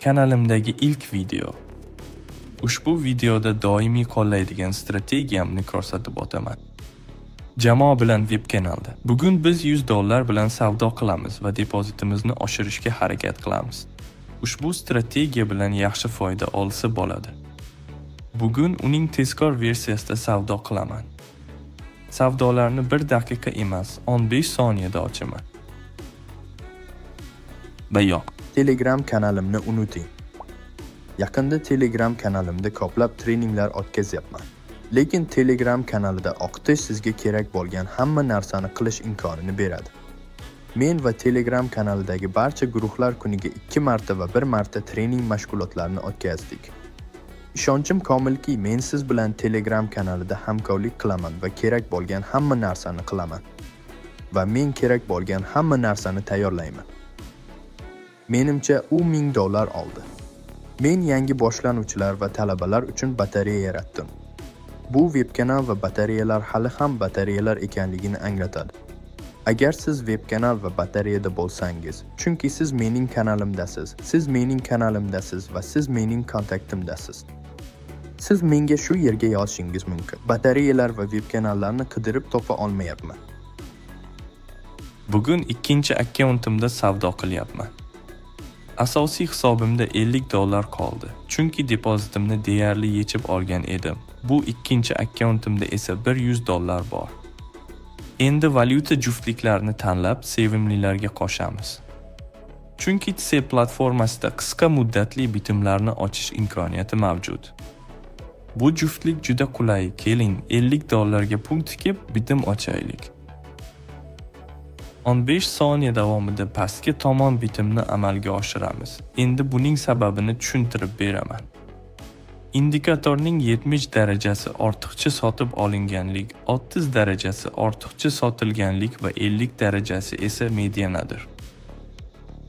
Kanalimdagi ilk video. Ushbu videoda doimiy qo'llaydigan strategiyamni ko'rsatib o'taman. Jamoa bilan VIP kanalda. Bugun biz 100 dollar bilan savdo qilamiz va depozitimizni oshirishga harakat qilamiz. Ushbu strategiya bilan yaxshi foyda olsa bo'ladi. Bugun uning tezkor versiyasida savdo qilaman. Savdolarni 1 daqiqa emas, 15 soniyada ochaman. Va yo'q. Telegram kanalimni unuting. Yaqinda Telegram kanalimda ko'plab treninglar o'tkazyapman. Lekin Telegram kanalida o'qitish sizga kerak bo'lgan hamma narsani qilish imkonini beradi. Men va Telegram kanalidagi barcha guruhlar kuniga 2 marta va 1 marta trening mashg'ulotlarini o'tkazdik. Ishonchim komilki, men siz bilan Telegram kanalida hamkorlik qilaman va kerak bo'lgan hamma narsani qilaman. Va men kerak bo'lgan hamma narsani tayyorlayman. Menimcha, u 1000 dollar oldi. Men yangi boshlanuvchilar va talabalar uchun batareya yaratdim. Bu veb kanal va batareyalar hali ham batareyalar ekanligini anglatadi. Agar siz veb kanal va batareyada bo'lsangiz, chunki siz mening kanalimdasiz, siz mening kanalimdasiz va siz mening kontaktimdasiz. Siz menga shu yerga yozishingiz mumkin. Batareyalar va veb kanallarni qidirib topa olmayapman. Bugun ikkinchi akkauntimda savdo qilyapman. Asosiy hisobimda 50 dollar qoldi, chunki depozitimni deyarli yechib olgan edim. Bu ikkinchi akkauntimda esa 100 dollar bor. Endi valyuta juftliklarini tanlab, sevimlilarga qo'shamiz. Chunki TSE platformasida qisqa muddatli bitimlarni ochish imkoniyati mavjud. Bu juftlik juda qulay. Keling, 50 dollarga pul tikib, bitim ochaylik. 15 soniya davomida pastga tomon bitimni amalga oshiramiz. Endi buning sababini tushuntirib beraman. Indikatorning 70 darajasi ortiqcha sotib olinganlik, 30 darajasi ortiqcha sotilganlik va 50 darajasi esa medianadir.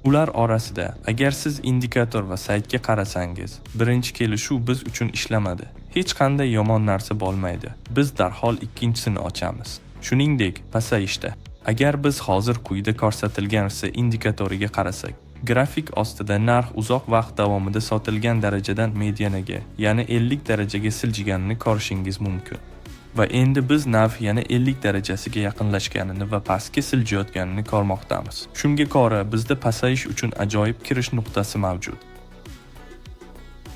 Ular orasida, agar siz indikator va saytga qarasangiz, birinchi kelishuv biz uchun ishlamadi. Hech qanday yomon narsa bo'lmaydi. Biz darhol ikkinchisini ochamiz. Shuningdek, pasayishda. Agar biz hozir quyida ko'rsatilgan RSI indikatoriga qarasak, grafik ostida narx uzoq vaqt davomida sotilgan darajadan medianaga, ya'ni 50 darajaga siljiganini ko'rishingiz mumkin. Va endi biz narx yana 50 darajasiga yaqinlashganini va pastga siljiyotganini ko'rmoqdamiz. Shunga ko'ra, bizda pasayish uchun ajoyib kirish nuqtasi mavjud.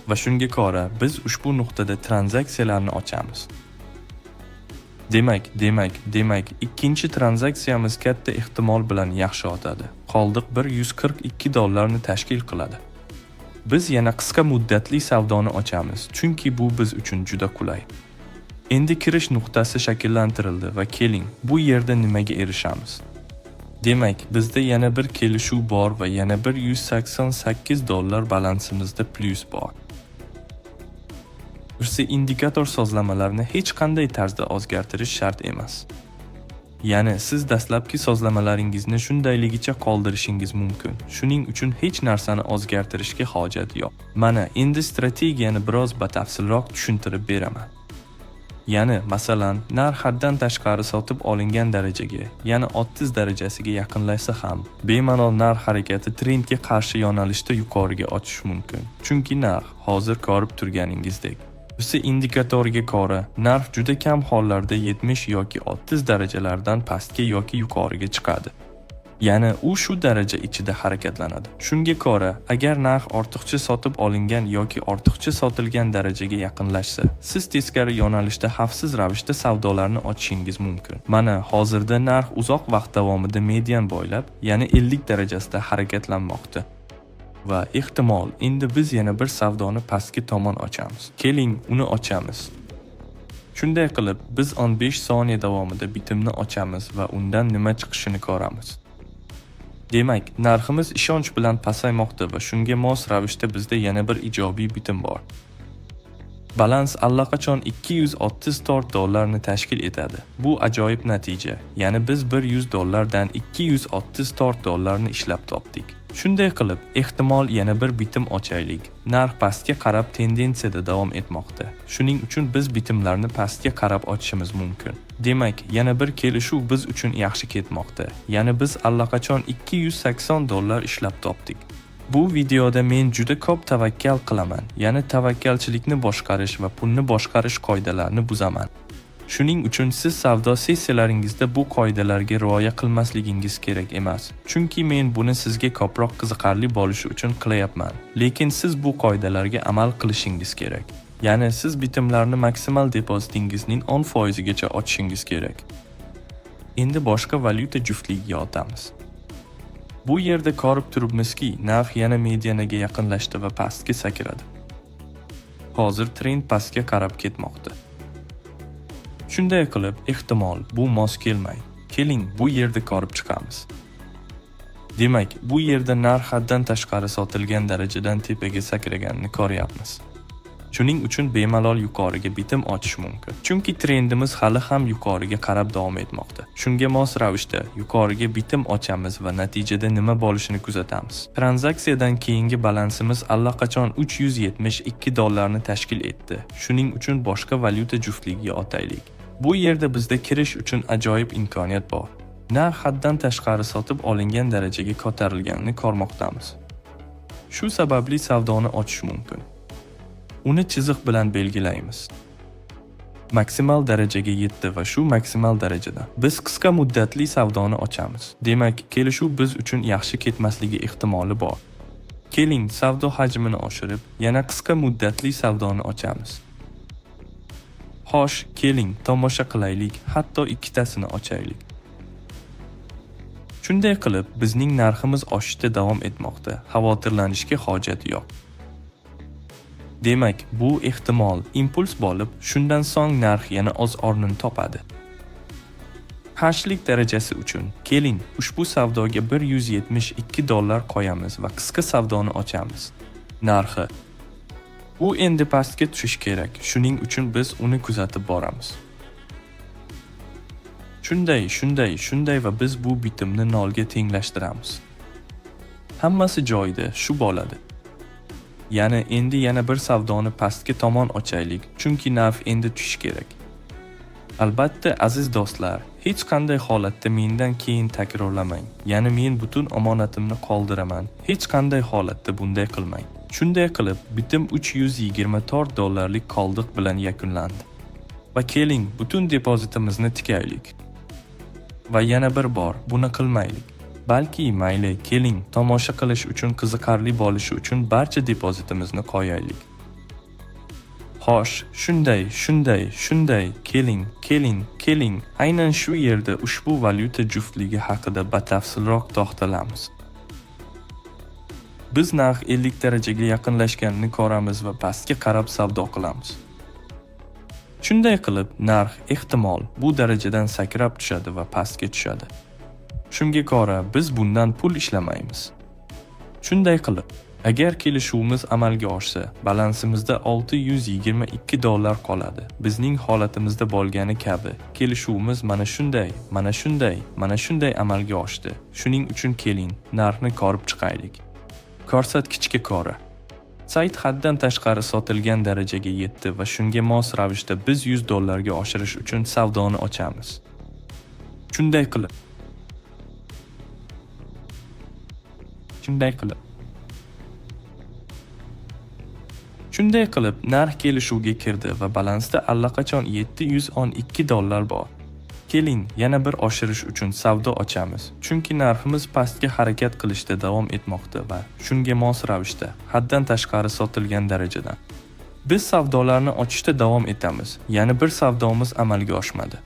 Va shunga ko'ra, biz ushbu nuqtada tranzaksiyalarni ochamiz. Demak, ikkinchi tranzaksiyamiz katta ehtimol bilan yaxshi o'tadi. Qoldiq 142 dollarni tashkil qiladi. Biz yana qisqa muddatli savdoni ochamiz, chunki bu biz uchun juda qulay. Endi kirish nuqtasi shakllantirildi va keling, bu yerda nimaga erishamiz? Demak, bizda yana bir kelishuv bor va yana bir 188 dollar balansimizda plyus bor. RSI indikator sozlamalarini hech qanday tarzda o'zgartirish shart emas. Ya'ni siz dastlabki sozlamalaringizni shundayligicha qoldirishingiz mumkin. Shuning uchun hech narsani o'zgartirishga hojat yo'q. Mana endi strategiyani biroz batafsilroq tushuntirib beraman. Ya'ni, masalan, narx haddan tashqari sotib olingan darajaga, ya'ni 30 darajasiga yaqinlashsa ham, bemalol narx harakati trendga qarshi yo'nalishda yuqoriga ochish mumkin. Chunki narx, hozir ko'rib turganingizdek, RSI indikatoriga ko'ra, narx juda kam hollarda 70 yoki 30 darajalardan pastga yoki yuqoriga chiqadi. Ya'ni u shu daraja ichida harakatlanadi. Shunga ko'ra, agar narx ortiqcha sotib olingan yoki ortiqcha sotilgan darajaga yaqinlashsa, siz teskari yo'nalishda xavfsiz ravishda savdolarni ochishingiz mumkin. Mana hozirda narx uzoq vaqt davomida median bo'ylab, ya'ni 50 darajasida harakatlanmoqda. Va ehtimol, endi biz yana bir savdoni pastga tomon ochamiz. Keling, uni ochamiz. Shunday qilib, biz 15 soniya davomida bitimni ochamiz va undan nima chiqishini ko'ramiz. Demak, narximiz ishonch bilan pasaymoqda va shunga mos ravishda bizda yana bir ijobiy bitim bor. Balans allaqachon 234 dollarni tashkil etadi. Bu ajoyib natija. Ya'ni biz 100 dollardan 234 dollarni ishlab topdik. Shunday qilib, ehtimol, yana bir bitim ochaylik. Narx pastga qarab tendensiyada davom etmoqda. Shuning uchun biz bitimlarni pastga qarab ochishimiz mumkin. Demak, yana bir kelishuv biz uchun yaxshi ketmoqda. Ya'ni biz allaqachon 280 dollar ishlab topdik. Bu videoda men juda ko'p tavakkal qilaman, ya'ni tavakkalchilikni boshqarish va pulni boshqarish qoidalarini buzaman. Shuning uchun siz savdo sessiyalaringizda bu qoidalarga rioya qilmasligingiz kerak emas. Chunki men buni sizga ko'proq qiziqarli bo'lishi uchun qilayapman. Lekin siz bu qoidalarga amal qilishingiz kerak. Ya'ni siz bitimlarni maksimal depozitingizning 10% gacha ochishingiz kerak. Endi boshqa valyuta juftligiga o'tamiz. Bu yerda ko'rib turibmizki, narx yana medianaga yaqinlashdi va pastga sakradi. Hozir trend pastga qarab ketmoqda. Shunday qilib, ehtimol bu mos kelmaydi. Keling, bu yerda ko'rib chiqamiz. Demak, bu yerda narx haddan tashqari sotilgan darajadan tepaga sakraganini ko'ryapmiz. Shuning uchun bemalol yuqoriga bitim ochish mumkin. Chunki trendimiz hali ham yuqoriga qarab davom etmoqda. Shunga mos ravishda yuqoriga bitim ochamiz va natijada nima bo'lishini kuzatamiz. Tranzaksiyadan keyingi balansimiz allaqachon 372 dollarni tashkil etdi. Shuning uchun boshqa valyuta juftligiga o'taylik. Bu yerda bizda kirish uchun ajoyib imkoniyat bor. Narx haddan tashqari sotib olingan darajaga ko'tarilganini ko'rmoqdamiz. Shu sababli savdoni ochish mumkin. Uni chiziq bilan belgilaymiz. Maksimal darajaga yetdi va shu maksimal darajada biz qisqa muddatli savdoni ochamiz. Demak, kelishuv biz uchun yaxshi ketmasligi ehtimoli bor. Keling, savdo hajmini oshirib, yana qisqa muddatli savdoni ochamiz. Xo'sh, keling, tomosha qilaylik, hatto ikkitasini ochaylik. Shunday qilib, bizning narximiz oshishda davom etmoqda. Xavotirlanishga hojat yo'q. Demak, bu ehtimol impuls bo'lib, shundan so'ng narx yana o'z o'rnini topadi. Xashlik darajasi uchun keling, ushbu savdoga 172 dollar qo'yamiz va qisqa savdoni ochamiz. Narxi u endi pastga tushishi kerak. Shuning uchun biz uni kuzatib boramiz. Shunday, shunday, shunday va biz bu bitimni nolga tenglashtiramiz. Hammasi joyida, shu bo'ladi. Ya'ni endi yana bir savdoni pastga tomon ochaylik, chunki narx endi tushishi kerak. Albatta, aziz do'stlar, hech qanday holatda mendan keyin takrorlamang. Ya'ni men butun omonatimni qoldiraman. Hech qanday holatda bunday qilmang. Shunday qilib, bitim 324 dollarlik qoldiq bilan yakunlandi. Va keling, butun depozitimizni tikaylik. Va yana bir bor buni qilmaylik. Balki mayli, keling, tomosha qilish uchun qiziqarli bo'lishi uchun barcha depozitimizni qo'yaylik. Xo'sh, shunday, shunday, shunday, keling, keling, keling. Aynan shu yerda ushbu valyuta juftligi haqida batafsilroq to'xtalamiz. Biz narx 50 darajaga yaqinlashganini ko'ramiz va pastga qarab savdo qilamiz. Shunday qilib, narx ehtimol bu darajadan sakrab tushadi va pastga tushadi. Shunga ko'ra biz bundan pul ishlamaymiz. Shunday qilib, agar kelishuvimiz amalga oshsa, balansimizda 622 dollar qoladi. Bizning holatimizda bo'lgani kabi, kelishuvimiz mana shunday, mana shunday, mana shunday amalga oshdi. Shuning uchun keling, narxni ko'rib chiqaylik. Ko'rsatkichga ko'ra, sayt haddan tashqari sotilgan darajaga yetdi va shunga mos ravishda biz 100 dollarga oshirish uchun savdoni ochamiz. Shunday qilib, narx kelishuvga kirdi va balansda allaqachon 712 dollar bor. Keling, yana bir oshirish uchun savdo ochamiz. Chunki narximiz pastga harakat qilishda davom etmoqda va shunga mos ravishda haddan tashqari sotilgan darajadan. Biz savdolarni ochishda davom etamiz. Yana bir savdomiz amalga oshmadi.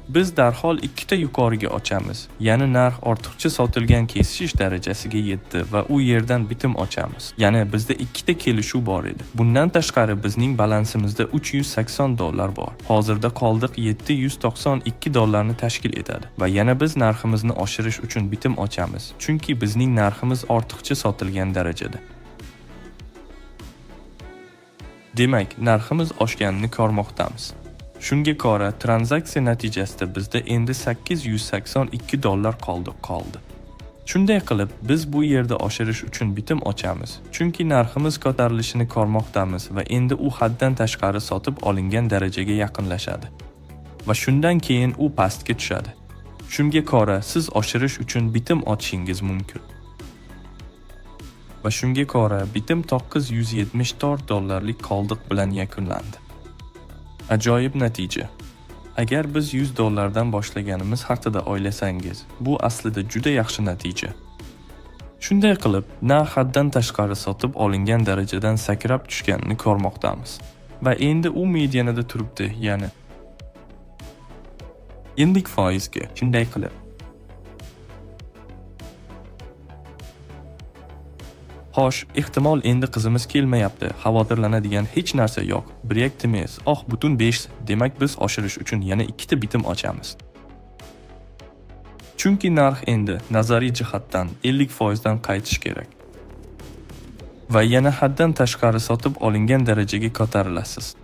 Biz darhol ikkita yuqoriga ochamiz. Ya'ni narx ortiqcha sotilgan kesishish darajasiga yetdi va u yerdan bitim ochamiz. Ya'ni bizda ikkita kelishuv bor edi. Bundan tashqari bizning balansimizda 380 dollar bor. Hozirda qoldiq 792 dollarni tashkil etadi va yana biz narximizni oshirish uchun bitim ochamiz. Chunki bizning narximiz ortiqcha sotilgan darajada. Demak, narximiz oshganini ko'rmoqdamiz. Shunga ko'ra, tranzaksiya natijasida bizda endi 882 dollar qoldiq qoldi. Shunday qilib, biz bu yerda oshirish uchun bitim ochamiz. Chunki narximiz ko'tarilishini ko'rmoqdamiz va endi u haddan tashqari sotib olingan darajaga yaqinlashadi. Va shundan keyin u pastga tushadi. Shunga ko'ra, siz oshirish uchun bitim ochishingiz mumkin. Va shunga ko'ra bitim 974 dollarlik qoldiq bilan yakunlandi. Ajoyib natija. Agar biz 100 dollardan boshlaganimiz haqida o'ylasangiz, bu aslida juda yaxshi natija. Shunday qilib, narx haddan tashqari sotib olingan darajadan sakrab tushganini ko'rmoqdamiz. Va endi u medianada turibdi, ya'ni 50% ga. Shunday qilib, Xo'sh, ehtimol endi qizimiz kelmayapti. Xavotirlanadigan hech narsa yo'q. Brektimiz 0,5, demak biz oshirish uchun yana ikkita bitim ochamiz. Chunki narx endi nazariy jihatdan 50% dan qaytish kerak. Va yana haddan tashqari sotib olingan darajaga ko'tarilasiz.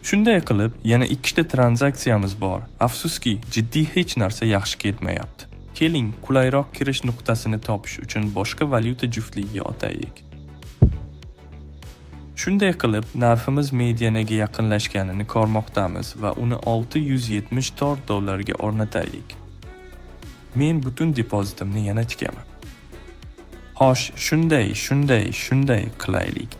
Shunday qilib, yana ikkita tranzaksiyamiz bor. Afsuski, jiddiy hech narsa yaxshi ketmayapti. Keling, qulayroq kirish nuqtasini topish uchun boshqa valyuta juftligiga o'taylik. Shunday qilib, narximiz medianaga yaqinlashganini ko'rmoqdamiz va uni 674 dollarga o'rnataylik. Men butun depozitimni yana tikaman. Xo'sh, shunday, shunday, shunday qilaylik.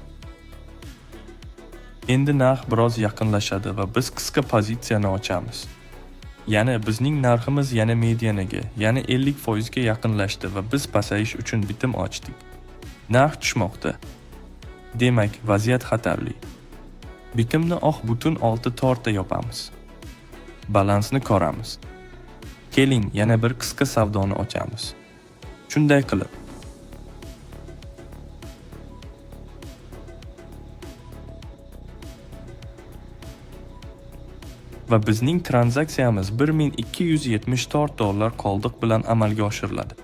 Endi narx biroz yaqinlashadi va biz qisqa pozitsiyani ochamiz. Ya'ni bizning narximiz yana medianaga, ya'ni 50% ga yaqinlashdi va biz pasayish uchun bitim ochdik. Narx tushmoqda. Demak, vaziyat xatarli. Bitimni 0,64 ta yopamiz. Balansni ko'ramiz. Keling, yana bir qisqa savdoni ochamiz. Shunday qilib, va bizning tranzaksiyamiz 1274 dollar qoldiq bilan amalga oshiriladi.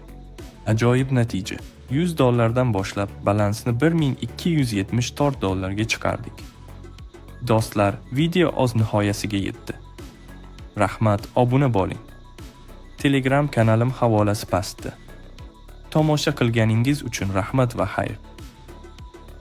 Ajoyib natija. 100 dollardan boshlab balansni 1274 dollarga chiqardik. Do'stlar, video o'z nihoyasiga yetdi. Rahmat, obuna bo'ling. Telegram kanalim havolasi pastda. Tomosha qilganingiz uchun rahmat va xayr.